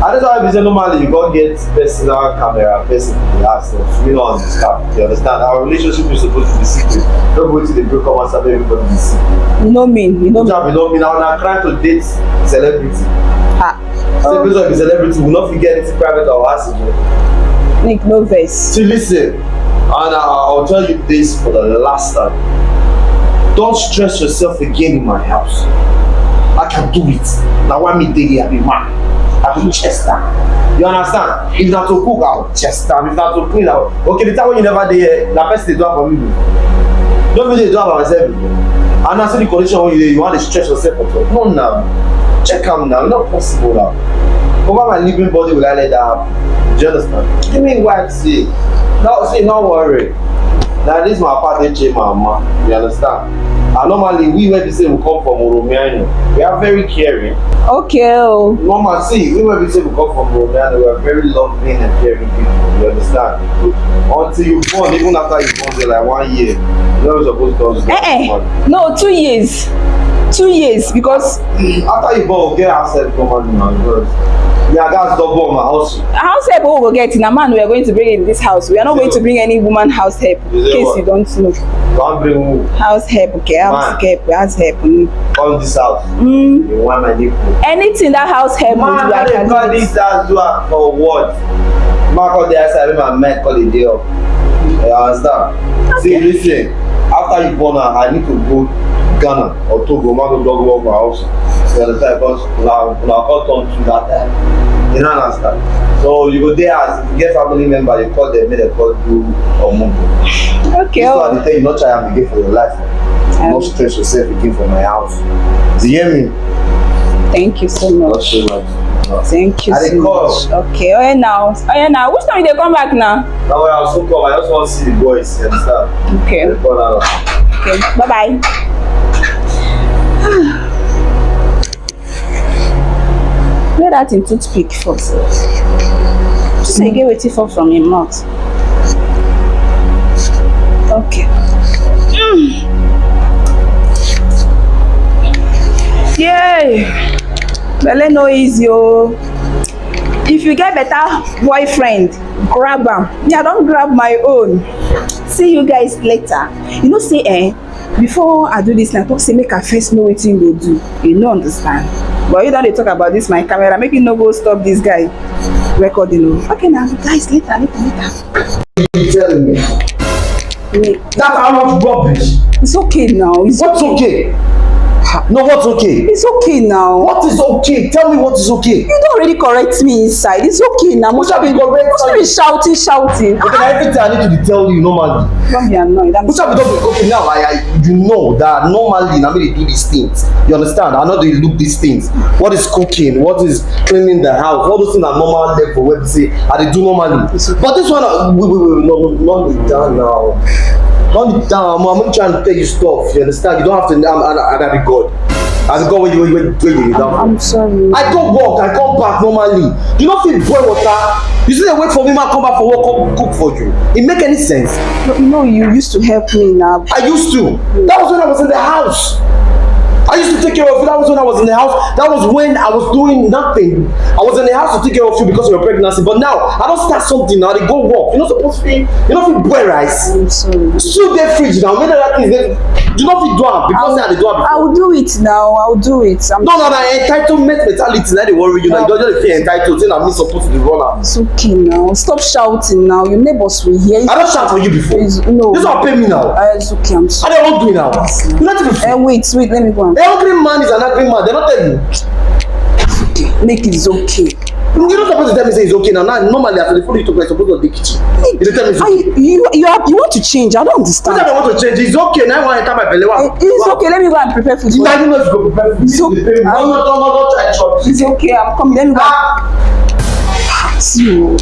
And that's why we say normally you go get personal camera, person in the house. You don't understand. You understand? Our relationship is supposed to be secret. Don't go to the break up and sabi everybody is secret. You know me. You know me. Which one be no mean. Now, now trying to date celebrity. Ah. Say, because of the celebrity, we not forget it's private or house again. Nick, no vex. See, listen, and I, I'll tell you this for the last time. Don't stress yourself again in my house. I can do it. Now, why me dey here, I be man. I be Chester. You understand? If not to cook, I'll Chester. If not to clean, I'll. Okay, the time when you never dey here, that person dey do am for me before. Don't be dey do am for myself before. And I see the condition when you dey, you want to stress yourself for top. No, now. Check am now. Not possible now. Over my living body will I let that happen? Do you understand? Give me wife, see. No, see, no worry. Now this my part dey change my mama. You understand? And normally we wey be say we come from Oromiano, we are very caring. Okay, oh. Normal, see, we wey be say we come from Oromiano, we are very loving and caring people. You understand? Until you born, even after you born, say like one year, you never supposed to do Eh, eh. No, two years. Two years, because after you born, get house help normally now, because me, I gats double on my house. House help we go get, na man we are going to bring in this house. We are not going to bring any woman house help, in case you don't know. Don't bring who? House help, okay, house help, house help. Mm. Come this house. Mm. You want my nipple? Anything that house help will do, I can do it. This house do am for what? Mark up the outside, make my mind call it dey up. You understand? See, listen. After you born am, I need to go Ghana or Togo, man, go dog work my house. You understand? Because now, now I can't turn to that time. You know, understand? So you go there as if you get family member, you call them, make them call you or move. Okay. This one, I dey tell you, not try am again for your life. Not stress yourself again for my house. Do you hear me? Thank you so much. Not so much. Thank you so much. Okay, oh yeah, now. Oh yeah, now. Which time you dey come back now? Now I also come. I just want to see the boys. You understand? Okay. Okay. Bye bye. Where that in toothpick for? Just say get wetin fall from im mouth. Okay. Mm. Yay! Belle no easy o. If you get better boyfriend, grab am. Me, I don grab my own. See you guys later. You know say, eh, before I do this, I talk say make I first know wetin you go do. You no understand. But you don dey talk about this my camera. Make you no go stop this guy recording o. Okay, now, guys, later, later, later. You telling me? Me. That's how much rubbish. It's okay now. It's okay. What's okay? No, what's okay? It's okay now. What is okay? Tell me what is okay. You don already correct me inside. It's okay now. Which have been correct? Must be shouting, shouting. Okay, now everything I need to be tell you normally. Don't be annoyed. Which have been okay now? I, I, you know that normally, I mean, they do these things. You understand? I know they look these things. What is cooking? What is cleaning the house? All those things are normal level where we say I dey do normally. But this one, uh, wait, wait, wait, no, no, no, down now. Not down. I'm, I'm trying to tell you stuff. You understand? You don't have to. I'm, I'm, I'm, I'm God. I'm God when you when you when you down. I'm sorry. I go work. I come back normally. You know, feel boil water. You see, they wait for me, man, come back for work, come cook for you. It make any sense? No, no, you used to help me now. I used to. That was when I was in the house. I used to take care of you. That was when I was in the house. That was when I was doing nothing. I was in the house to take care of you because of your pregnancy. But now, I don't start something now. They go work. You're not supposed to be. You're not supposed to boil rice. I'm sorry. Still there fridge now. Many other things. They do not fit do am because they do am before. I'll do it now. I'll do it. I'm No, no, no. Entitlement mentality. Now they worry you. Now you don't just feel entitled. Say, "I'm supposed to be run am." It's okay now. Stop shouting now. Your neighbors will hear you. I don't shout for you before. It's, no. This one pay me now. Uh, it's okay. I'm sorry. I don't want to do it now. Not even. Uh, wait, wait. Let me go. An angry man is an angry man. They don't tell you. It's okay. Make it is okay. You don't supposed to tell me say it's okay now. Now normally after the food you took, I supposed to the kitchen. You dey tell me it's okay. You you are, you want to change? I don't understand. What I want to change? It's okay. Now I enter my belly. Eh, it's okay. Let me go and prepare food. Now you know if you go prepare food. It's okay. No, no, no, no, no, try chop. It's okay. I'm coming. Let me go. Ah. See you.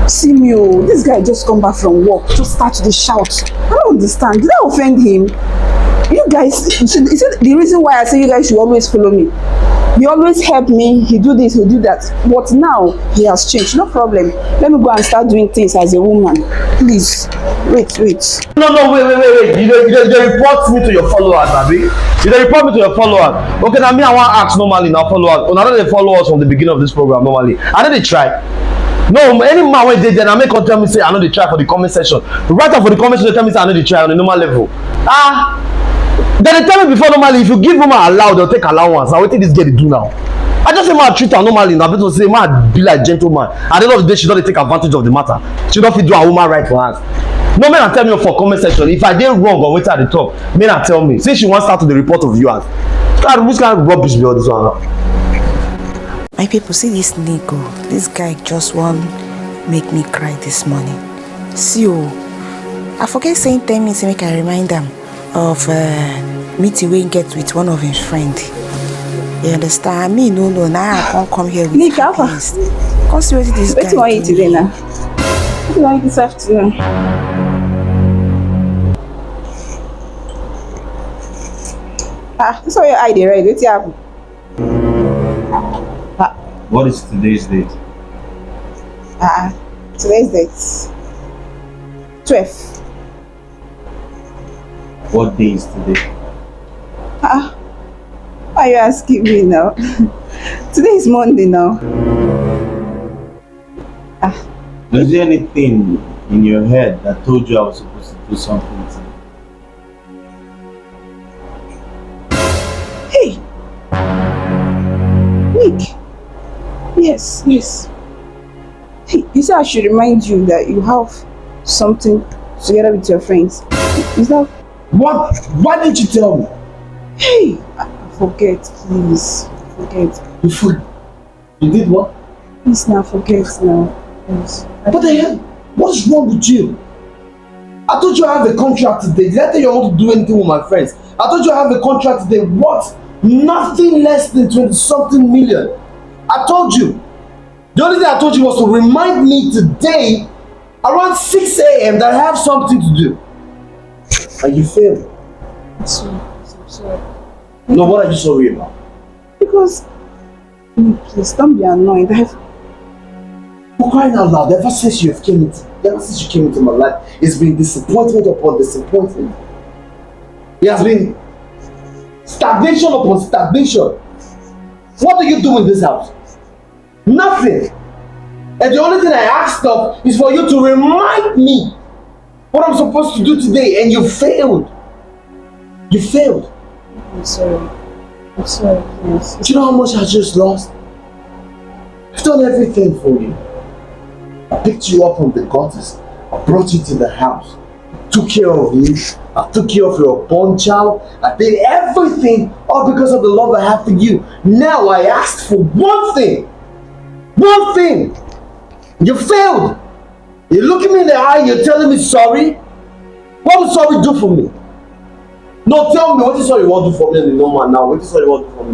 See me, oh, this guy just come back from work, just start to dey shout. I don't understand. Did I offend him? You guys, you see, you see the reason why I say you guys should always follow me. He always help me, he do this, he do that. But now, he has changed. No problem. Let me go and start doing things as a woman. Please, wait, wait. No, no, wait, wait, wait, wait. You dey, you dey, you dey report me to your followers, abi? You dey report me to your followers. Okay, now me, I wan ask normally, now followers. Una no dey follow us from the beginning of this program normally. I no dey try. No, any man wey dey there, na make come tell me say I no dey try for the comment section. Write am for the comment section, tell me say I no dey try on a normal level. Ah, dem dey tell me before normally, if you give woman allow, they'll take allowance. Now wetin this girl dey do now? I just say man treat her normally now, because say man be like gentleman. At the end of the day, she don dey take advantage of the matter. She don fit do her woman right for hands. No, make una tell me for comment section if I dey wrong or wetin I dey talk. Make una tell me. Since she wan start to dey report of viewers, God, which kind of rubbish be all this one now? My people, see this Nico. This guy just wan make me cry this morning. See, oh, I forget saying ten minutes make I remind am of uh, meeting wey he get with one of him friend. You understand? Me no know. Now I come come here with Nick, how far? Happiness. Come see wetin this guy. Wetin you wan eat today now? Wetin you wan eat this afternoon? Ah, this one your eye dey red. Wetin happen? What is today's date? Ah, today's date. Twelve. What day is today? Ah, why are you asking me now? Today is Monday now. Ah. Was there anything in your head that told you I was supposed to do something today? Hey! Nick! Yes, yes. Hey, you say I should remind you that you have something together with your friends. Is that... What? Why didn't you tell me? Hey! Forget, please. Forget. You forget. You did what? Please now, forget now. Please. What the hell? What's wrong with you? I told you I have a contract today. Did I tell you I want to do anything with my friends? I told you I have a contract today. What? Nothing less than twenty something million. I told you. The only thing I told you was to remind me today around six a.m. that I have something to do. And you failed. I'm sorry. I'm sorry. No, what are you sorry about? Because Please don't be annoyed. I've... For crying out loud, ever since you have came into, ever since you came into my life, it's been disappointment upon disappointment. It has been stagnation upon stagnation. What do you do in this house? Nothing. And the only thing I asked of is for you to remind me what I'm supposed to do today, and you failed. You failed. I'm sorry. I'm sorry, yes. Do you know how much I just lost? I've done everything for you. I picked you up from the gutters. I brought you to the house. I took care of you. I took care of your born child. I did everything all because of the love I have for you. Now I asked for one thing. One thing. You failed. You look me in the eye, you're telling me sorry? What will sorry do for me? No, tell me, what is sorry you want to do for me in the normal now? What is sorry you want to do for me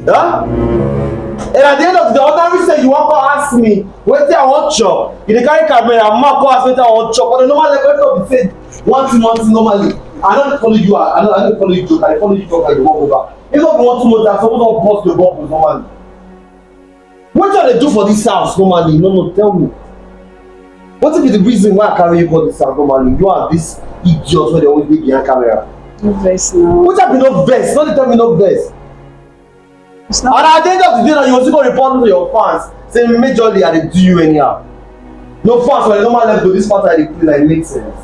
now? Huh? And at the end of the ordinary say you want to ask me, what I want chop. You dey carry camera, I'm not go ask what I want chop. But the normal level of the say one thing, one thing normally. I don't follow you, I don't, I don't follow you joke, I follow you joke, I walk over. If not one, two months, I suppose don't bust the bubble normally. Wetin I dey do for this house normally? No, no, tell me. What be the reason why I carry you go this house normally? You are this idiot wey dey always dey behind camera. No vex now. Wetin I be no vex? No dey tell me no vex. And at the end of the day, now you go still go report to your fans say majorly I dey do you anyhow. No fans for the normal level, this matter I dey play like make sense.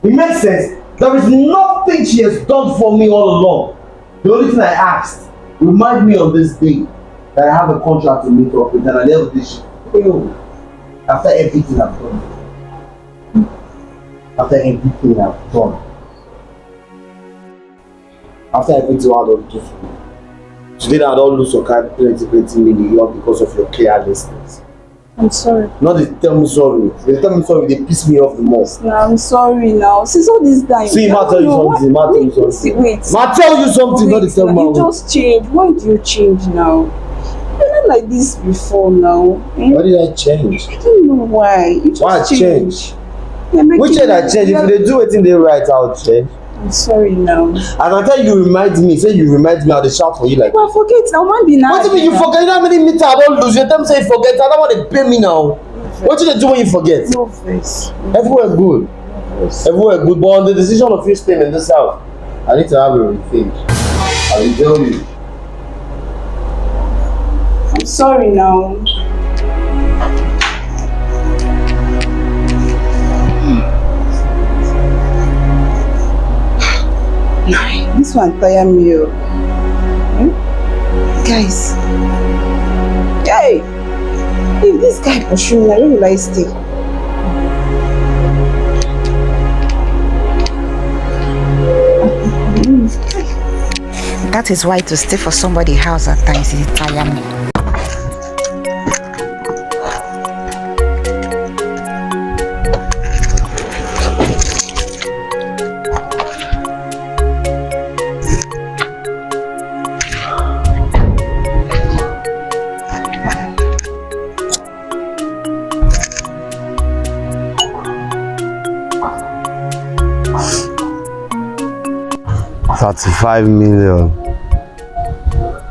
It makes sense. There is nothing she has done for me all along. The only thing I asked, remind me on this day that I have a contract to meet up with, and I never did. She failed. After everything I've done, after everything I've done, after everything I don't do for you, today I don't lose your kind plenty, plenty million because of your carelessness. I'm sorry. No dey tell me sorry. Dey tell me sorry, dey piss me off the most. Nah, I'm sorry now. Since all this time. See, ma tell you something, ma tell you something. Wait. Ma tell you something, no dey tell me. You just change. Why do you change now? You're not like this before now. Eh? What did I change? I don't know why. You just Why I change? You're making Which me- I change? If they do it in the right, I'll change. I'm sorry now. As I tell you, you remind me. Say you remind me, I'll dey shout for you like. But I forget. I want be now. What if you forget? You know how many meter I don't lose? You tell me say you forget. I don't want to pay me now. What do they do when you forget? No verse. Everywhere good. No verse. Everywhere good. But on the decision of you staying in this house, I need to have a rethink. I will tell you. I'm sorry now. This one tire me o. Hmm? Guys. Hey! If this guy pursue me, where will I stay? That is why to stay for somebody house at times is tire me. Thirty-five million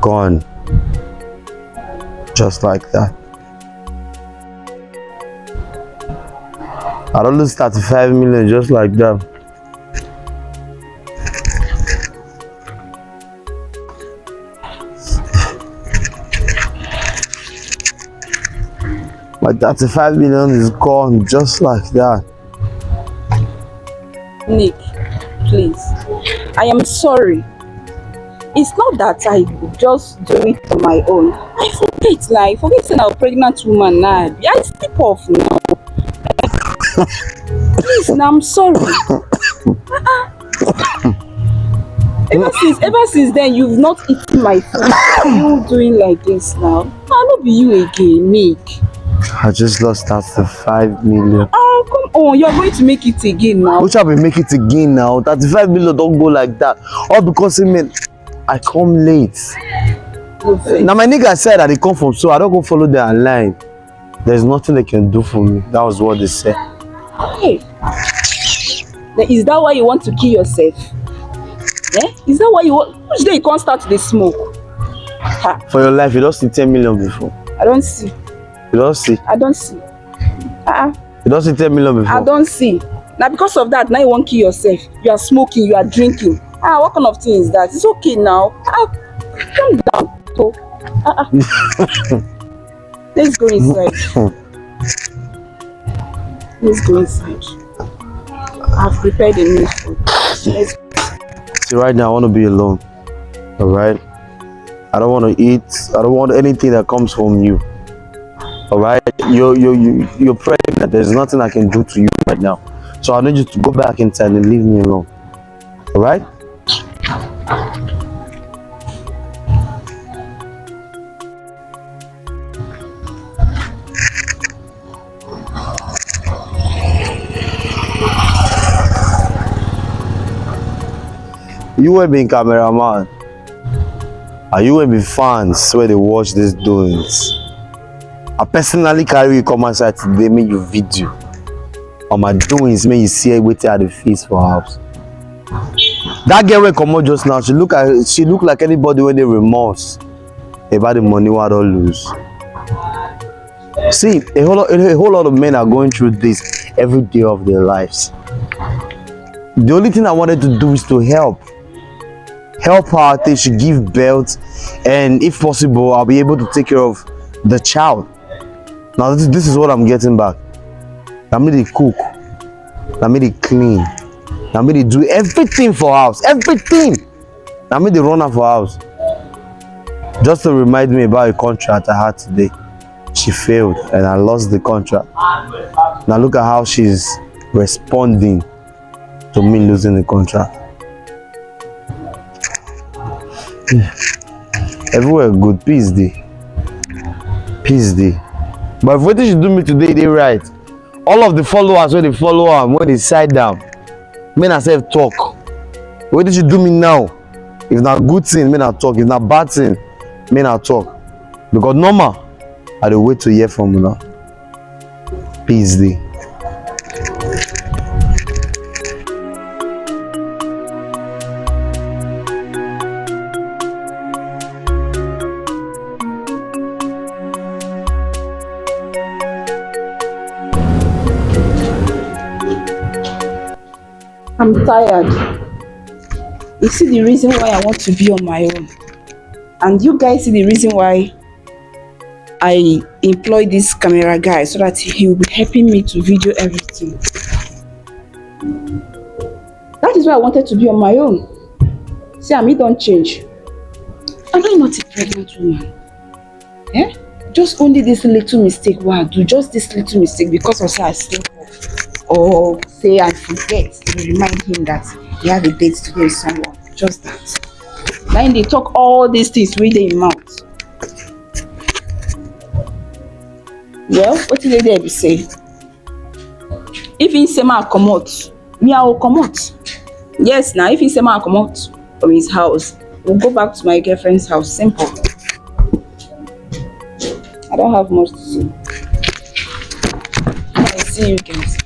gone just like that. I don't lose thirty-five million just like that. My thirty-five million is gone just like that. Nick, please. I am sorry. It's not that I just do it on my own. I forget now. I forget say I'm a pregnant woman now. I sleep off now. Please, now I'm sorry. Ever since, ever since then, you've not eaten my food. Why are you doing like this now? I no be you again, Nick. I just lost thirty-five million. Oh, come on, you're going to make it again now. Which I will make it again now. Thirty-five million don't go like that. All because, man, I come late. Now my nigga said that they come from, so I don't go follow their line. There's nothing they can do for me. That was what they said. Hey. Then is that why you want to kill yourself? Eh? Is that why you want? Which day you can't start the smoke? Ha. For your life, you don't see ten million before. I don't see. You don't see. I don't see. Uh-uh. You don't see ten million before. I don't see. Now because of that, now you won't kill yourself. You are smoking, you are drinking. Ah, what kind of thing is that? It's okay now. Ah, calm down. So, uh-uh. Let's go inside. Let's go inside. I've prepared a meal food. Let's See, right now I want to be alone. All right. I don't want to eat. I don't want anything that comes from you. All right. You you you you're pregnant. There's nothing I can do to you right now. So I need you to go back inside and leave me alone. All right. You will be cameraman. Are you will be fans where they watch these doings? I personally carry you come outside today, make you video on my doings, make you see wetin I dey face for house. That girl wey comot just now, she look like she look like anybody wey dey remorse about the money wey I don lose. See, a whole, lot, a whole lot of men are going through this every day of their lives. The only thing I wanted to do is to help. Help her till she give birth, and if possible, I'll be able to take care of the child. Now, this, this is what I'm getting back. Let me the cook. Let me the clean. Let me the do everything for house. Everything. Let me the run her for house. Just to remind me about a contract I had today. She failed and I lost the contract. Now look at how she's responding to me losing the contract. Everywhere good, peace dey. Peace dey. But if wetin she do me today dey right, all of the followers wey dey follow am, wey dey side am, make na sef talk. Wetin she do me now? If na good thing, make na talk. If na bad thing, make na talk. Because normal, I dey wait to hear from una. Peace dey. I'm tired. You see the reason why I want to be on my own. And you guys see the reason why I employ this camera guy, so that he will be helping me to video everything. That is why I wanted to be on my own. See, I don change. Am I not a pregnant woman? Eh? Just only this little mistake wey I do, just this little mistake, because of say I sleep off or say I forget to remind him that he have a date today with someone. Just that. Na him dey talk all these things wey dey him mouth. Well, wetin dey there be say, if he say make I comot, me I go comot. Yes, now if he say make I comot from his house, we'll go back to my girlfriend's house. Simple. I don't have much to say. I see you guys.